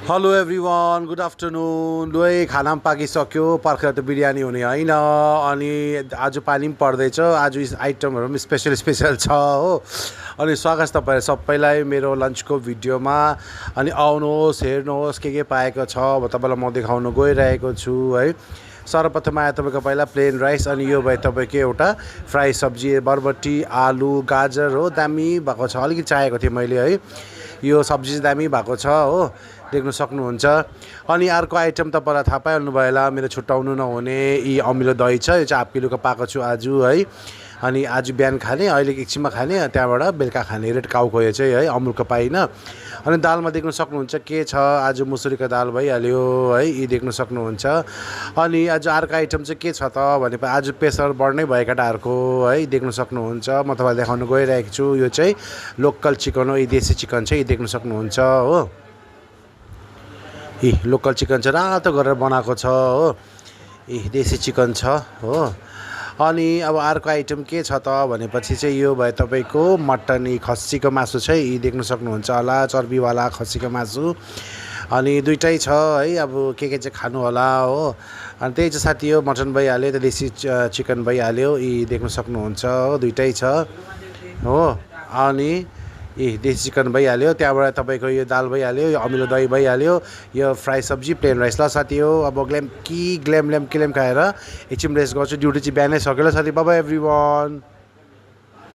Hello everyone good afternoon लु है खाना पनि पाकिसक्यो पर्खेर त बिरयानी हुने होइन अनि आज पानी पनि पर्दैछ आज आइटमहरू पनि स्पेसल छ हो अनि स्वागत तपाईहरु सबैलाई मेरो लन्चको भिडियोमा अनि आउनुहोस् हेर्नुहोस् के पाएको छ तपाईलाई म देखाउन गइरहेको छु है सर्वप्रथम आयो तपाईको पहिला प्लेन राइस अनि यो भयो तपाईको एउटा फ्राई सब्जी बरबटी आलु गाजर हो दामी भएको छ अलिकति चाहिएको थियो मैले है यो सब्जी चाहिँ दामी भएको छ हो देख्न सक्नुहुन्छ अनि अर्को आइटम तपाईलाई थाहा पाइहाल्नु भयो होला मेरो छुट्याउनु नहुने यी अमिलो दही छ यो चाहिँ हाफ किलोको पाएको छु आज है अनि आज बिहान खाने अहिले एकछिनमा खाने त्यहाँबाट बेलुका खाने रेड काउको यो चाहिँ है अमुलको पाइन अनि दालमा देख्न सक्नुहुन्छ के छ आज मुसुरीको दाल भइहाल्यो है यी देख्न सक्नुहुन्छ अनि आज अर्को आइटम चाहिँ के छ त भनेपछि आज प्रेसर बढ्नै भयो केटाहरूको है देख्न सक्नुहुन्छ म तपाईलाई देखाउन गइरहेको छु यो चाहिँ लोकल चिकन हो यी देसी चिकन चाहिँ देख्न सक्नुहुन्छ हो यी लोकल चिकन चाहिँ रातो गरेर बनाएको छ हो यी देसी चिकन छ हो अनि अब अर्को आइटम के छ त भनेपछि चाहिँ यो भयो तपाईको मटन खसीको मासु चाहिँ यी देख्न सक्नुहुन्छ होला चर्बीवाला खसीको मासु अनि दुईटै छ है अब के चाहिँ खानु होला हो अनि त्यही चाहिँ साथी हो मटन भइहाल्यो त देसी चिकन भइहाल्यो यी देख्न सक्नुहुन्छ हो दुईटै छ हो अनि यी देसी चिकन भइहाल्यो त्यहाँबाट तपाईको यो दाल भइहाल्यो यो अमिलो दही भइहाल्यो यो फ्राई सब्जी प्लेन राइस ल साथी हो अब ग्ल्याम क्लेम खाएर एकछिन रेस्ट गर्छु ड्युटी चाहिँ बिहानै सक्यो ल साथी बाइ बाइ एभ्रिवान।